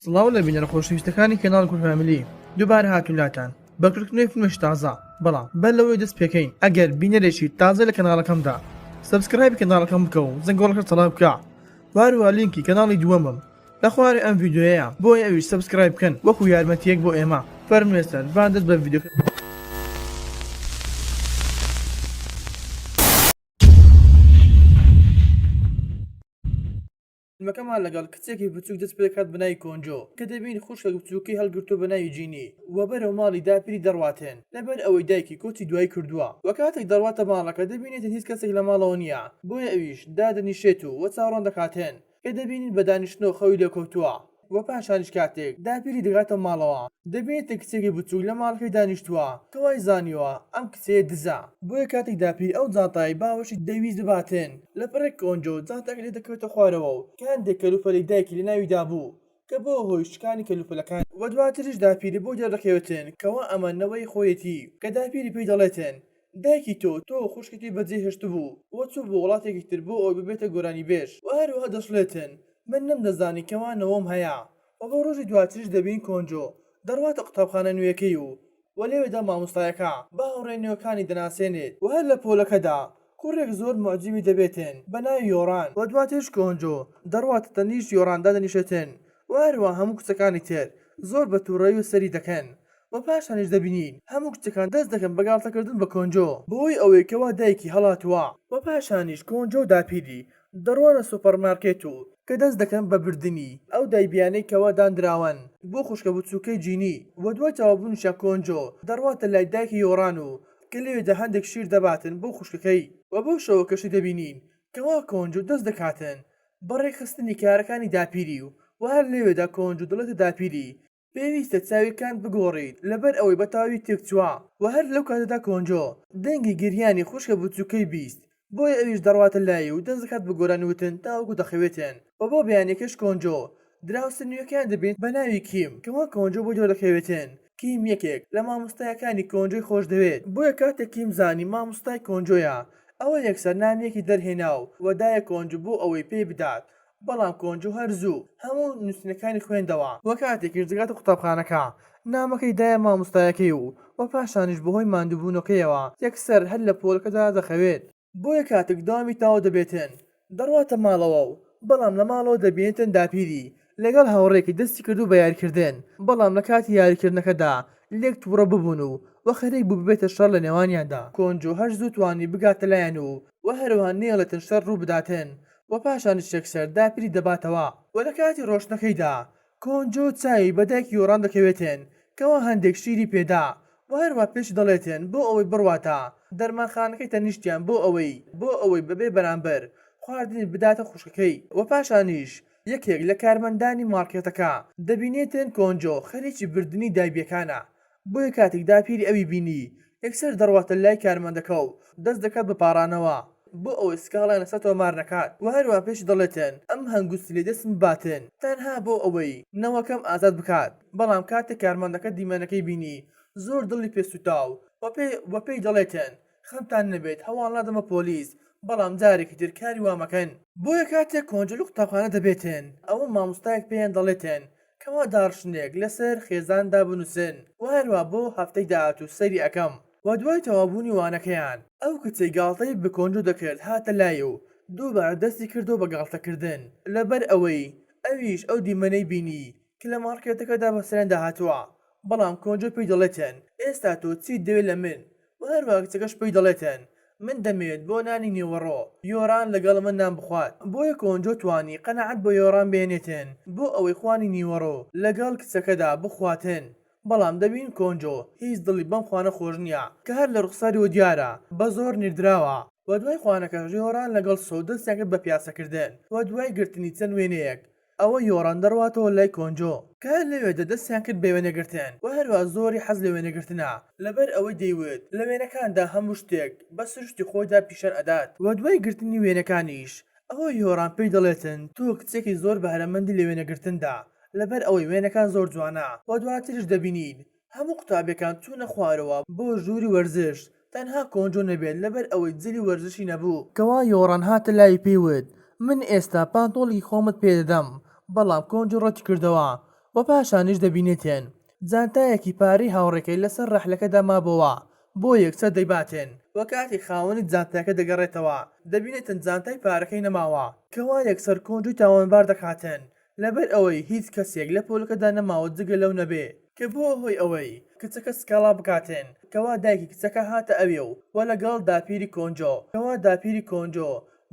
سڵاو لە بینەرە خۆشەویستەکانی کەناڵ کورد فامیلی دووبارە هاتوین لاتان بە کردنەوەی فیلمێکی تازە بەڵام بەر لەوەی دەست پێکەین ئەگەر بینەرێکی تازە لە کەناڵەکەمدا subscribe ی کەناڵەکەم بکە و زەنگۆڵەکە چالاک بکە واروە لینکی کەناڵی دووەمم لە خوارێ ئەم ڤیدیۆیەیە بۆیە ئەویش subscribe بکەن وەکو یارمەتیەک بۆ ئێمە فەرموێستن با دەست بە ڤیدیۆکە فیلمەکەمان لەگەڵ کچێکی بچووک دەست پێدەکات بە ناوی کۆنجۆ کە دەبینین خوشکە بچووکەی هەڵگرتووە بە ناوی جینی و بەرەو ماڵی داپیری دەڕواتن لەبەر ئەوەی دایکی کۆچی دوایی کردووە و کاتێک دەڕواتە ماڵەکە دەبینێتن هیچ کەسێک لە ماڵەوە نییە بۆیە ئەویش دادەنیشێت و چاوەڕوان دەکاتن کە دەبینین بە دانیشتنەوە خەوی لێکەوتووە و پاشانیش کاتێک داپیری دەگاتەوە ماڵەوە دەبینێتن کچێکی بچووک لە ماڵەکەی دانیشتووە کە وای زانیوە ئەم کچەیە دزە. بۆیە کاتێک داپیر ئەو جانتایەی باوەشی دەیویست بباتن لە پڕێک کۆنجۆ جانتاکە لێ دەکەوێتە خوارەوە و کە هەندێک کەلوپەلی دایکی لە ناویدا بوو کە بووە هۆی شکانی کەلوپەلەکان و دواتریش داپیری بۆی دەردەکەوێتن کەوا ئەمە نەوەی خۆیەتی کە داپیری پێی دەڵێتن دایکی تۆ تۆ و خوشکتی بەجێ هێشتبوو و چوو بۆ وڵاتێکی تر بۆ ئەوەی ببێتە گۆرانیبێژ و هەروەها دەشڵێتن من نەمدەزانی کەوا نەوەم هەیە و بۆ ڕۆژی دواتریش دەبین کۆنجۆ دەڕواتە قوتابخانە نوێیەکەی و و لەوێدا مامۆستایەکە بە هاوڕێ نوێکانی دەناسێنێت و هەر لە پۆلەکەدا کوڕێک زۆر موعجیبی دەبێتن بە ناوی یۆران و دواتریش کۆنجۆ دەڕواتە تەنیشت یۆران دادەنیشێتن و هەروەها هەموو کچەکانی تر زۆر بە توڕەیی و سەری دەکەن و پاشانیش دەبینین هەموو کچەکان دەست دەکەن بە گاڵتەکردن بە کۆنجۆ بەهۆی ئەوەی کەوا دایکی هەڵاتووە. و پاشانیش کۆنجۆ و داپیری دەڕۆنە سۆپەرمارکێت و کە دەست دەکەن بە بردنی ئەو دایبیانەی کەوا داندراون بۆ خوشکە بچووکەی جینی و دوای تەواوبوونیشیان کۆنجۆ دەڕواتە لای دایکی یۆران و کە لەوێدا هەندێک شیر دەباتن بۆ خوشکەکەی و بەو شەوەکەشی دەبینین کەوا کۆنجۆ دەست دەکاتن بە ڕێکخستنی کارەکانی داپیری و هەر لەوێدا کۆنجۆ دەڵێتە داپیری پێویستە چاویلکان بگۆڕیت لەبەر ئەوەی بە تەواوی تێکچووە و هەر لەو کاتەدا کۆنجۆ دەنگی گریانی خوشکە بچووکەی 20 بۆیە ئەویش دەڕواتە لای و دەست دەکات بە گۆرانی وتن تاوەکو دەخەوێتن و بۆ بەیانیەکەش کۆنجۆ دراوسێ نوێکەیان دەبینێت بە ناوی کیم کەوا کۆنجۆ بۆی دەردەکەوێتن کیم یەکێک لە مامۆستایەکانی کۆنجۆی خۆشدەوێت بۆیە کاتێک کیم زانی مامۆستای کۆنجۆیە ئەوە یەکسەر نامەیەکی دەرهێنا و دایە کۆنجۆ بۆ ئەوەی پێی بدات بەڵام کۆنجۆ هەر زوو هەموو نووسینەکانی خوێندەوە. وە کاتێکیش دەگاتە قوتابخانەکە نامەکەی دایە مامۆستایەکەی و وە پاشانیش بەهۆی ماندووبوونەکەیەوە یەکسەر هەر لە پۆلەکەدا دەخەوێت. بۆیە کاتێک دەوامی تەواو دەبێتن دەڕواتە ماڵەوە و بەڵام لە ماڵەوە دەبینێتن داپیری لەگەڵ هاوڕێیەکی دەستی کردوو بە یاریکردن بەڵام لە کاتی یاریکردنەکەدا لێک توڕە ببوون و وە خەریک بوو ببێتە شەڕ لە نێوانیاندا. کۆنجۆ هەر زوو توانی بگاتە لایان و وە هەروەها نەیەڵێتن شەڕ ڕوو بداتن و پاشانیش یەکسەر داپیری دەباتەوە و لە کاتی ڕۆشتنەکەیدا کۆنجۆ چاوی بە دایکی یۆران دەکەوێتن کەوا هەندێک شیری پێدا و هەروا پێشی دەڵێتن بۆ ئەوەی بڕواتە دەرمانخانەکەی تەنیشتیان بۆ ئەوەی بۆ ئەوەی بەبێ بەرامبەر خواردنی بداتە خوشکەکەی و پاشانیش یەکێک لە کارمەندانی مارکێتەکە دەبینێتن کۆنجۆ خەریکی بردنی دایبیەکانە بۆیە کاتێک داپیری ئەوی بینی یەکسەر دەڕواتە لای کارمەندەکە و دەست دەکات بە پاڕانەوە بۆ ئەوەی سکاڵایان لەسەر تۆمار نەکات و هەروەها پێشی دەڵێتن ئەم هەنگوستی دەستم بباتن تەنها بۆ ئەوەی نەوەکەم ئازاد بکات بەڵام کاتێک کارمەندەکە دیمەنەکەی بینی زۆر دڵی پێ سوتا و و پێی دەڵێتن خەمتان نەبێت هەواڵ نادەمە پۆلیس بەڵام جارێکی تر کاری وا مەکەن. بۆیە کاتێک کۆنجۆ لە قوتابخانە دەبێتن ئەوە مامۆستایەک پێیان دەڵێتن کەوا داڕشتنێک لەسەر خێزاندا بنوسن و هەروا بۆ هەفتەی داهاتوو سەیری ئەکەم و دوای تەواوبوونی وانەکەیان ئەو کچەی گاڵتەی بە کۆنجۆ دەکرد هاتە لای و دووبارە دەستی کردەوە بە گاڵتەکردن لەبەر ئەوەی ئەویش ئەو دیمەنەی بینی کە لە مارکێتەکەدا بەسەریاندا هاتووە بەڵام کۆنجۆ پێی دەڵێتن ئێستا تۆ چیت دەوێت لە من و هەروەها کچەکەش پێی دەڵێتن من دەمەوێت بۆ نانی نیوەڕۆ یۆران لەگەڵ من نان بخوات بۆیە کۆنجۆ توانی قەناعەت بۆ یۆران بێنێتن بۆ ئەوەی خوانی نیوەڕۆ لەگەڵ کچەکەدا بخواتن بەڵام دەبینین کۆنجۆ هیچ دڵی بەم خوانە خۆش نیە کە هەر لە ڕوخساریەوە دیارە بە زۆر نیردراوە و دوای خوانەکەش یۆران لەگەڵ سۆ دەستیان کرد بە پیاسەکردن و دوای گرتنی چەند وێنەیەک ئەوە یۆران دەڕواتەوە لای کۆنجۆ کە هەر لەوێدا دەستیان کرد بە وێنەگرتن و هەروا زۆری حەز لە وێنەگرتنە لەبەر ئەوەی دەیوت لە وێنەکاندا هەموو شتێک بە سروشتی خۆیدا پیشان ئەدات و دوای گرتنی وێنەکانیش ئەوە یۆران پێی دەڵێتن تۆ کچێکی زۆر بەهرەمەندی لە وێنەگرتندا لەبەر ئەوەی وێنەکان زۆر جوانە و دواتریش دەبینین هەموو قوتابیەکان چوونە خوارەوە بۆ ژووری وەرزش تەنها کۆنجۆ نەبێت لەبەر ئەوەی جلی وەرزشی نەبوو. کەوا یۆران هاتە لای پێی وت من ئێستا پانتۆڵی خۆمت پێ دەدەم بەڵام کۆنجۆ ڕەتی کردەوە. و پاشانیش دەبینێتێن جانتایەکی پارەی هاوڕێکەی لەسەر ڕەحلەکەدا مابۆوە بۆ یەکسەر دەیباتێن و کاتێک خاوەنی جانتاکە دەگەڕێتەوە دەبینێتن جانتای پارەکەی نەماوە کەوا یەکسەر کۆنجۆی تاوانبار دەکاتن لەبەر ئەوەی هیچ کەسێک لە پۆلەکەدا نەماوە جگە لەو نەبێ کە بووە هۆی ئەوەی کچەکە سکاڵا بکاتن کەوا دایکی کچەکە هاتە ئەوێ و وە لەگەڵ داپیری کۆنجۆ کەوا داپیری کۆنجۆ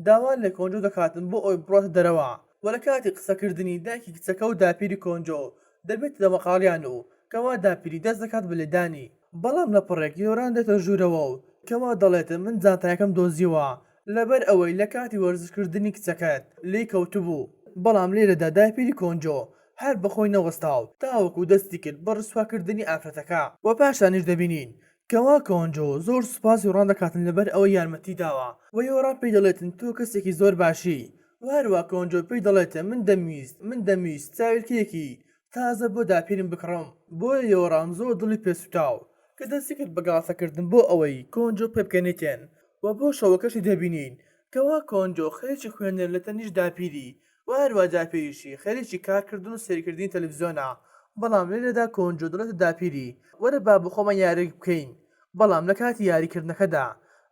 داوا لە کۆنجۆ دەکاتن بۆ ئەوەی بڕواتە دەرەوە وە لە کاتی قسەکردنی دایکی کچەکە و داپیری کۆنجۆ دەبێتە دەمەقاڵیان و کەوا داپیری دەست دەکات بە لێدانی بەڵام لە پڕێک یۆران دێتە ژوورەوە و کەوا دەڵێت من جانتایەکەم دۆزیەوە لەبەر ئەوەی لە کاتی وەرزشکردنی کچەکەت لێی کەوتبوو، بەڵام لێرەدا داپیری کۆنجۆ هەر بەخۆی نەوەستا و تاوەکو دەستی کرد بە ڕسواکردنی ئافرەتەکە. وە پاشانیش دەبینین کەوا کۆنجۆ زۆر سوپاس یۆران دەکاتن لەبەر ئەوەی یارمەتی داوە، وە یۆران پێی دەڵێتن تۆ کەسێکی زۆر باشی، وە هەروا کۆنجۆ پێی دەڵێتن من دەمویست من دەمویست چاویلکەیەکی تازە بۆ داپیرم بکڕم، بۆیە یۆران زۆر دڵی پێ سوتاو کە دەستی کرد بە گاڵتەکردن بۆ ئەوەی کۆنجۆ پێبکەنێتێن و بۆ شەوەکەشی دەبینین کەوا کۆنجۆ خەریکی خوێندنە لە تەنیشت داپیری و هەروا داپیریشی خەریکی کارکردن و سەیرکردنی تەلەفزیۆنە بەڵام لێرەدا کۆنجۆ دەڵێتە داپیری وەرە با بۆخۆمان یاریەک بکەین بەڵام لە کاتی یاریکردنەکەدا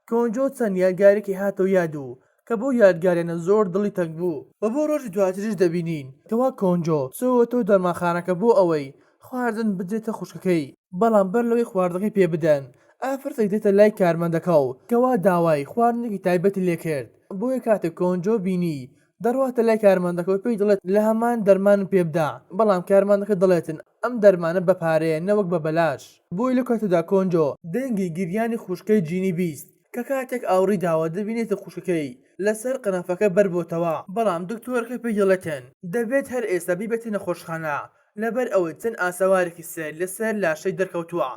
کۆنجۆ چەند یادگارێکی هاتەوە یاد و کە بەو یادگاریانە زۆر دڵی تەنگ بوو. وە بۆ ڕۆژی دواتریش دەبینین کەوا کۆنجۆ چۆوەتەوە دەرمانخانەکە بۆ ئەوەی خواردن بدرێتە خوشکەکەی، بەڵام بەر لەوەی خواردنەکەی پێ بدەن ئافرەتێک دێتە لای کارمەندەکە و کەوا داوای خواردنێکی تایبەتی لێ کرد، بۆیە کاتێک کۆنجۆ بینی دەڕواتە لای کارمەندەکە و پێی دەڵێت لە هەمان دەرمانم پێ بدە، بەڵام کارمەندەکە دەڵێتن ئەم دەرمانە بە پارەیە نەوەک بە بەلاش، بۆیە لەو کاتەدا کۆنجۆ دەنگی گریانی خوشکەی جینی 20 کە کاتێک ئاوڕی داوە دەبینێت خوشکەکەی لەسەر قەنەفەکە بەربۆتەوە، بەڵام دکتۆرەکە پێی دەڵێتن دەبێت هەر ئێستا بیبێتە نەخۆشخانە لەبەر ئەوەی چەند ئاسەوارێکی سەیر لەسەر لاشەی دەرکەوتووە،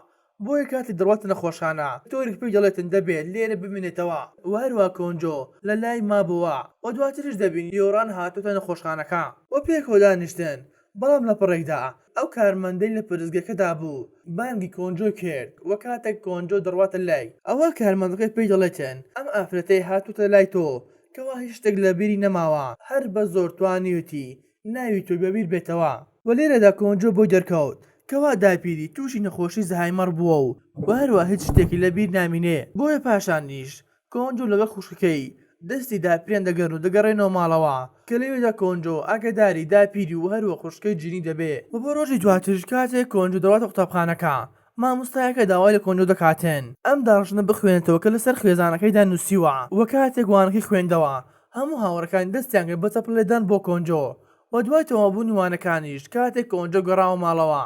بۆیە کاتێک دەڕواتە نەخۆشخانە دکتۆرێک پێی دەڵێتن دەبێت لێرە بمێنێتەوە و هەروا کۆنجۆ لەلای مابۆوە و دواتریش دەبینی یۆران هاتۆتە نەخۆشخانەکە و پێکەوە دانیشتن بەڵام لە پڕێکدا ئەو کارمەندەی لە پەرستگەکەدا بوو بانگی کۆنجۆی کرد و کاتێک کۆنجۆ دەڕواتە لای ئەوا کارمەندەکە پێی دەڵێتن ئەم ئافرەتەی هاتووتە لای تۆ کەوا هیچ شتێک لە بیری نەماوە هەر بە زۆر توانیویەتی ناوی تۆی بە بیر بێتەوە. وە لێرەدا کۆنجۆ بۆی دەرکەوت کەوا داپیری تووشی نەخۆشی زەهایمەڕ بووە و هەروا هیچ شتێکی لە بیر نامینێ بۆیە پاشانیش کۆنجۆ لەگەڵ خوشکەکەی دەستی داپیریان دەگرن و دەگەڕێنەوە ماڵەوە کە لەوێدا کۆنجۆ ئاگاداری داپیری و هەروە خوشکەی جینی دەبێ. وە بۆ ڕۆژی دواتریش کاتێک کۆنجۆ دەڕواتە قوتابخانەکە مامۆستایەکە داوای لە کۆنجۆ دەکاتن ئەم داڕشتنە بخوێنێتەوە کە لەسەر خێزانەکەیدا نووسیوە وە کاتێک وانەکەی خوێندەوە هەموو هاوڕێکانی دەستیان کرد بە چەپڵەلێدان بۆ کۆنجۆ وە دوای تەواوبوونی وانەکانیش کاتێک کۆنجۆ گەڕاوە ماڵەوە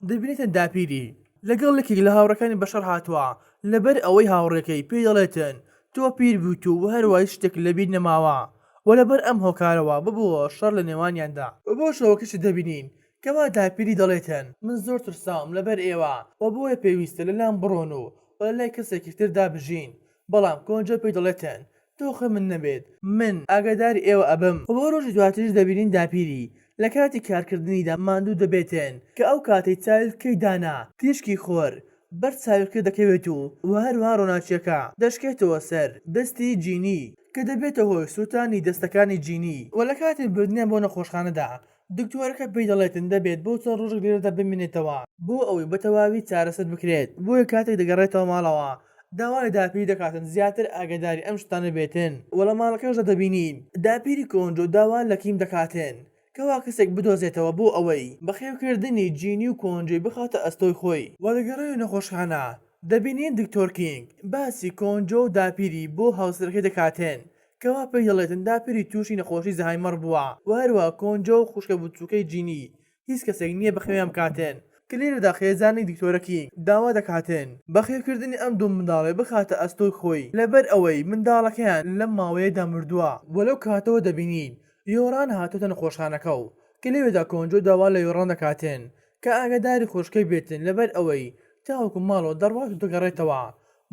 دەبینێتن داپیری لەگەڵ یەکێک لە هاوڕێکانی بەشەڕ هاتووە لەبەر ئەوەی هاوڕێکەی پێی دەڵێتن تۆ پیر بوویت و هەروا هیچ شتێکت لەبیر نەماوە و لەبەر ئەم هۆکارەوە ببووە شەڕ لە نێوانیاندا. و بۆ شەوەکەشی دەبینین کەوا داپیری دەڵێتن من زۆر ترساوم لەبەر ئێوە و بۆیە پێویستە لەلام بڕۆن و لەلای کەسێکی تردا بژین بەڵام کۆنجۆ پێی دەڵێتن تۆ خەمت نەبێت من ئاگاداری ئێوە ئەبم. و بۆ ڕۆژی دواتریش دەبینین داپیری لە کاتی کارکردنیدا ماندوو دەبێتن کە ئەو کاتەی چاویلکەی دانا تیشکی خۆر بەر چاویلکە دەکەوێت و و هەروەها ڕۆناکیەکە دەشکێتەوە سەر دەستی جینی کە دەبێتە هۆی سوتانی دەستەکانی جینی و لە کاتی بردنیان بۆ نەخۆشخانەدا دکتۆرەکە پێی دەڵێتن دەبێت بۆ چەند ڕۆژێک لێرەدا بمێنێتەوە بۆ ئەوەی بە تەواوی چارەسەر بکرێت، بۆیە کاتێک دەگەڕێتەوە ماڵەوە داوا لە داپیری دەکاتن زیاتر ئاگاداری ئەم شتانە بێتن و لە ماڵەکەشدا دەبینین داپیری کۆنجۆ داوا لە کیم دەکاتن کەوا کەسێک بدۆزێتەوە بۆ ئەوەی بەخێوکردنی جینی و کۆنجۆی بخاتە ئەستۆی خۆی و دەگەڕێنە نەخۆشخانە دەبینین دکتۆر کینگ باسی کۆنجۆ و داپیری بۆ هاوسەرەکەی دەکاتن کەوا پێی دەڵێتن داپیری تووشی نەخۆشی زەهایمەڕ بووە و هەروەها کۆنجۆ و خوشکە بچووکەی جینی هیچ کەسێک نییە بەخێویان بکاتن کە لێرەدا خێزانی دکتۆرە کینگ داوا دەکاتن بەخێوکردنی ئەم دوو منداڵەی بخاتە ئەستۆی خۆی لەبەر ئەوەی منداڵەکەیان لەم ماوەیەدا مردووە و لەو کاتەوە دەبینین یۆران هاتۆتە نەخۆشخانەکە و کە لەوێدا کۆنجۆ داوا لە یۆران دەکاتن کە ئاگاداری خوشکەی بێتن لەبەر ئەوەی تاوەکو ماڵەوە دەڕوات و دەگەڕێتەوە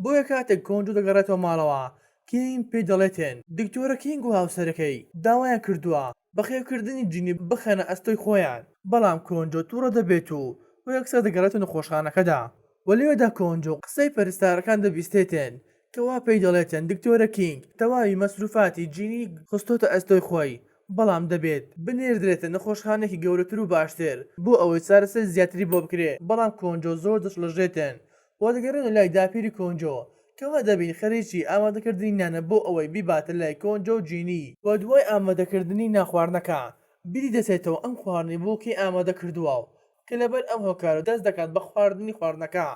بۆیە کاتێک کۆنجۆ دەگەڕێتەوە ماڵەوە کینگ پێی دەڵێتن دکتۆرە کینگ و هاوسەرەکەی داوایان کردووە بەخێوکردنی جینی بخەنە ئەستۆی خۆیان، بەڵام کۆنجۆ توڕە دەبێت و یەکسەر دەگەڕێتە نەخۆشخانەکەدا و لەوێدا کۆنجۆ قسەی پەرستارەکان دەبیستێتن کەوا پێی دەڵێتن دکتۆرە کینگ تەواوی مەسروفاتی جینی خستۆتە ئەستۆی خۆی. بەڵام دەبێت بنێردرێتە نەخۆشخانەیەکی گەورەتر و باشتر بۆ ئەوەی چارەسەری زیاتری بۆ بکرێ، بەڵام کۆنجۆ زۆر دەشڵەژێتن و دەگەڕێنەوە لای داپیری کۆنجۆ کەوا دەبین خەریکی ئامادەکردنی نانە بۆ ئەوەی بیباتە لای کۆنجۆ و جینی. و دوای ئامادەکردنی نانخواردنەکە بیری دەچێتەوە ئەم خواردنەی بۆ کێ ئامادە کردووە و کە لەبەر ئەم هۆکارە دەست دەکات بە خواردنی خواردنەکە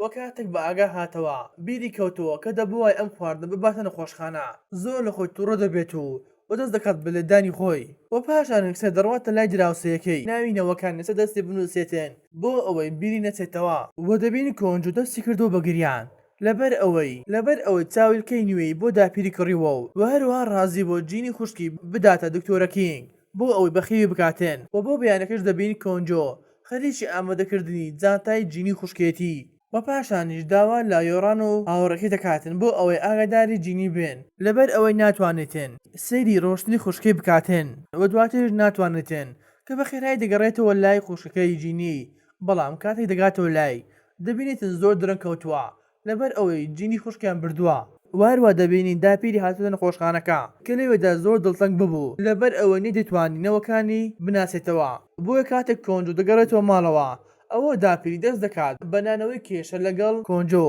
و کاتێک بە ئاگا هاتەوە بیری کەوتەوە کە دەبوایە ئەم خواردنە بباتە نەخۆشخانە زۆر لە خۆی توڕە دەبێت و و دەست دەکات بە لێدانی خۆی و پاشان یەکسەر دەڕواتە لای دراوسێیەکەی ناوی نەوەکانی لەسەر دەستی بنوسێتن بۆ ئەوەی بیری نەچێتەوە. و دەبینی کۆنجۆ دەستی کردووە بە گریان لەبەر ئەوەی لەبەر ئەوەی چاویلکەی نوێی بۆ داپیری کڕیوە و هەروەها ڕازی بووە جینی خوشکی بداتە دکتۆرە کینگ بۆ ئەوەی بەخێوی بکاتن و بۆ بەیانەکەش دەبینی کۆنجۆ خەریکی ئامادەکردنی جانتای جینی خوشکێتی و پاشانیش داوا لە یۆران و هاوڕێکەی دەکاتن بۆ ئەوەی ئاگاداری جینی بن لەبەر ئەوەی ناتوانێتن سەیری ڕۆشتنی خوشکەی بکاتن و دواتریش ناتوانێتن کە بە خێرایی دەگەڕێتەوە لای خوشکەکەی جینی بەڵام کاتێک دەگاتەوە لای دەبینێتن زۆر درەنگ کەوتووە لەبەر ئەوەی جینی خوشکیان بردووە. وەهەروا دەبینین داپیری هاتۆتە نەخۆشخانەکە کە لەوێدا زۆر دڵتەنگ ببوو لەبەر ئەوەی نەیدەتوانی نەوەکانی بناسێتەوە بۆیە کاتێک کۆنجۆ دەگەڕێتەوە ماڵەوە ئەوە داپیری دەست دەکات بە نانەوەی کێشە لەگەڵ کۆنجۆ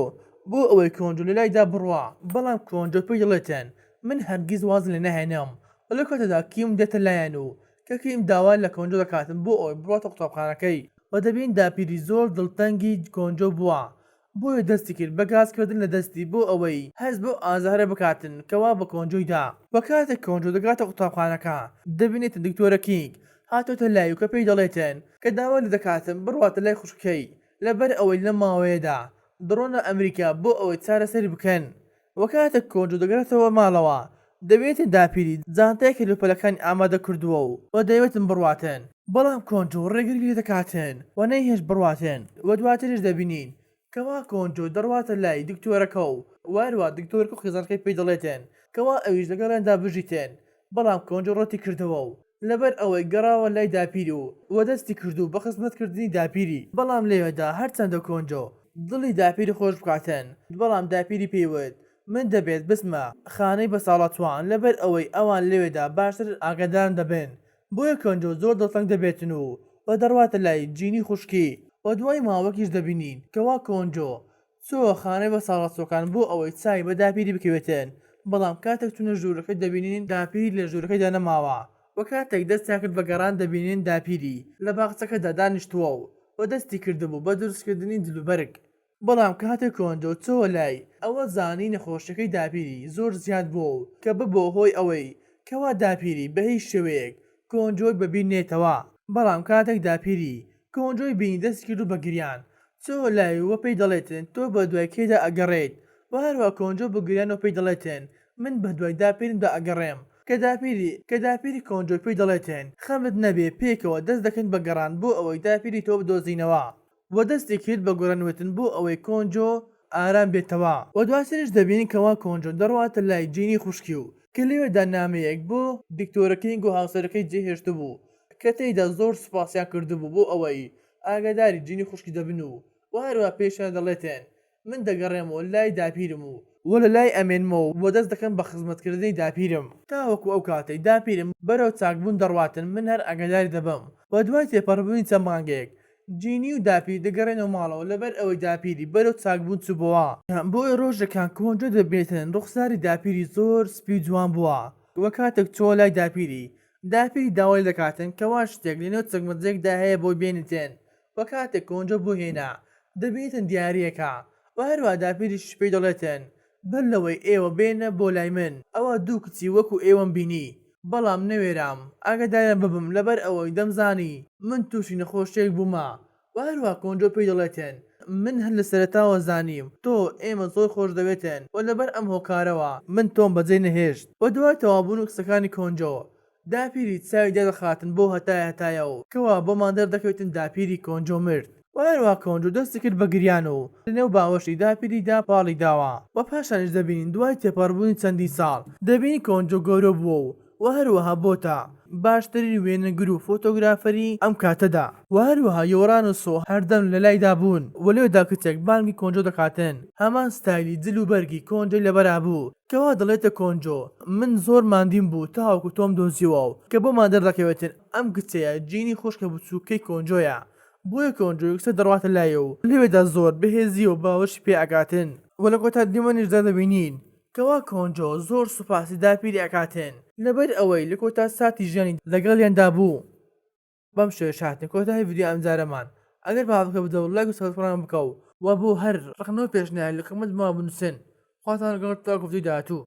بۆ ئەوەی کۆنجۆ لەلایدا بڕوا بەڵام کۆنجۆ پێی دەڵێتن من هەرگیز وازت لێ ناهێنم و لەو کاتەدا کیم دێتە لایان و کە کیم داوا لە کۆنجۆ دەکاتن بۆ ئەوەی بڕواتە قوتابخانەکەی و دەبینین داپیری زۆر دڵتەنگی کۆنجۆ بووە بۆیە دەستی کرد بە گاز کردن لە دەستی بۆ ئەوەی هەست بەو ئازارە بکاتن کەوا بە کۆنجۆی دا. وە کاتێک کۆنجۆ دەگاتە قوتابخانەکە دەبینێتن دکتۆرە کینگ هاتۆتە لای و کە پێی دەڵێتن کە داوای لێ دەکاتن بڕواتە لای خوشکەکەی لەبەر ئەوەی لەم ماوەیەدا دەڕۆنە ئەمریکا بۆ ئەوەی چارەسەری بکەن. وە کاتێک کۆنجۆ دەگەڕێتەوە ماڵەوە دەبینێتن داپیری جانتای کەلوپەلەکانی ئامادە کردووە و وە دەیەوێتن بڕواتن، بەڵام کۆنجۆ ڕێگری لێ دەکاتن و نەیهێشت بڕواتن وە دواتریش دەبینین کەوا کۆنجۆ دەڕواتە لای دکتۆرەکە و وە هەروا دکتۆرەکە و خێزانەکەی پێی دەڵێتن کەوا ئەویش لەگەڵیاندا بژیتن بەڵام کۆنجۆ ڕەتی کردەوە و لەبەر ئەوەی گەڕاوە لای داپیری و وە دەستی کردوو بە خزمەت کردنی داپیری، بەڵام لەوێدا هەرچەندە کۆنجۆ دڵی داپیری خۆش بکاتن بەڵام داپیری پێی وت من دەبێت بچمە خانەی بەساڵاچوان لەبەر ئەوەی ئەوان لەوێدا باشتر ئاگادارم دەبن بۆیە کۆنجۆ زۆر دڵتەنگ دەبێتن و وە دەڕواتە لای جینی خوشکی وە دوای ماوەکیش دەبینین کەوا کۆنجۆ چۆوە خانەی بەساڵاچووەکان بۆ ئەوەی چاوی بە داپیری بکەوێتن، بەڵام کاتێک چوونە ژوورەکەی دەبینین داپیری لە ژوورەکەیدا نەماوە و کاتێک دەستیان کرد بە گەڕان دەبینین داپیری لە باخچەکەدا دانیشتووە و دەستی کردبوو بە دروستکردنی جلوبەرگ. بەڵام کاتێک کۆنجۆ چۆوە لای ئەوە زانی نەخۆشیەکەی داپیری زۆر زیاد بووە و کە ببووە هۆی ئەوەی کەوا داپیری بە هیچ شێوەیەک کۆنجۆی بەبیر نێتەوە، بەڵام کاتێک داپیری کۆنجۆی بینی دەستی کردوو بە گریان چۆوە لای و پێی دەڵێتن تۆ بە دوای کێدا ئەگەڕێیت و هەروا کۆنجۆ بە گریانەوە پێی دەڵێتن من بە دوای داپیرمدا ئەگەڕێم کە داپیری کە داپیری کۆنجۆ پێی دەڵێتن خەمت نەبێ پێکەوە دەست دەکەین بە گەڕان بۆ ئەوەی داپیری تۆ بدۆزینەوە و دەستی کرد بە گۆرانیوتن بۆ ئەوەی کۆنجۆ ئارام بێتەوە. و دواتریش دەبینین کەوا کۆنجۆ دەڕواتە لای جینی خوشکی و کە لەوێدا نامەیەک بۆ دکتۆرە کینگ و هاوسەرەکەی جێهێشتبوو کە تێیدا زۆر سوپاسیان کردبوو بۆ ئەوەی ئاگاداری جینی خوشکی دەبن و وە هەروەها پێیشیان دەڵێتن من دەگەڕێمەوە لای داپیرم و وە لە لای ئەمێنمەوە و دەست دەکەم بە خزمەتکردنی داپیرم تاوەکو ئەو کاتەی داپیرم بەرەو چاکبوون دەڕواتن من هەر ئاگاداری دەبم وە دوای تێپەڕبوونی چەند مانگێک جینی و داپیری دەگەڕێنەوە ماڵەوە لەبەر ئەوەی داپیری بەرەو چاکبوون چووبۆوە بۆیە ڕۆژێکان کۆنجۆ دەبینێتن ڕوخساری داپیری زۆر سپی و جوان بووە وە کاتێک چۆوە لای داپیری داپیری داوای لێدەکاتن کەوا شتێک لەنێو چەکمەجەیەکدا هەیە بۆی بێنیتن وە کاتێک کۆنجۆ بۆی هێنا دەبینیتن دیارییەکە وە هەروەها داپیریشی پێی دەڵێتن بەر لەوەی ئێوە بێنە بۆ لای من ئەوا دوو کچی وەکو ئێوەم بینی بەڵام نەوێرام ئاگاداریان ببم لەبەر ئەوەی دەمزانی من توشی نەخۆشیەک بوومە وە هەروەها کۆنجۆ پێی دەڵێتن من هەر لە سەرەتاوە زانیم تۆ ئێمە زۆر خۆش دەوێتن وە لەبەر ئەم هۆکارەوە من تۆم بەجێ نەهێشت وە دوای تەواوبوونی قسەکانی کۆنجۆ داپیری چاوی دادەخاتن بۆ هەتای هەتایە و کەوا بۆمان دەردەکەوێتن داپیری کۆنجۆ مرد و هەروا کۆنجۆ دەستی کرد بە گریان و لەنێو باوەشی داپیریدا پاڵی داوە و پاشانیش دەبینین دوای تێپەڕبوونی چەندین ساڵ دەبینین کۆنجۆ گەورە بووە و. وە هەروەها بۆتە باشترین وێنەگر و فۆتۆگرافەری ئەم کاتەدا. وە هەروەها یۆران و سۆ هەردەم لەلایدا بوون وە لەوێدا کچێک بانگی کۆنجۆ دەکاتن هەمان ستایلی جل و بەرگی کۆنجۆی لەبەرا بوو کەوا دەڵێتە کۆنجۆ من زۆر ماندیم بوو تاوەکو تۆم دۆزیەوە و کە بۆمان دەردەکەوێتن ئەم کچەیە جینی خوشکە بچوکەی کۆنجۆیە بۆیە کۆنجۆ یەکسەر دەڕواتە لای و لەوێدا زۆر بەهێزیەوە باوەشی پێ ئەکاتن وە لە کۆتا دیمەنیشدا دەبینین کەوا کۆنجۆ زۆر سوپاسی داپیری ئەکاتن لەبەر ئەوەی لە کۆتا ساتی ژیانی لەگەڵیاندا بوو. بەم شێوەیەش هاتینە کۆتایی ڤیدیۆی ئەمجارەمان ئەگەر بابەتەکە بەدڵ بوو لایک و subscribe بکە و وە بۆ هەر ڕەخنە و پێشنیار لە comment بۆمان بنوسن خواتان لەگەڵ تاکو ڤیدیۆی داهاتوو.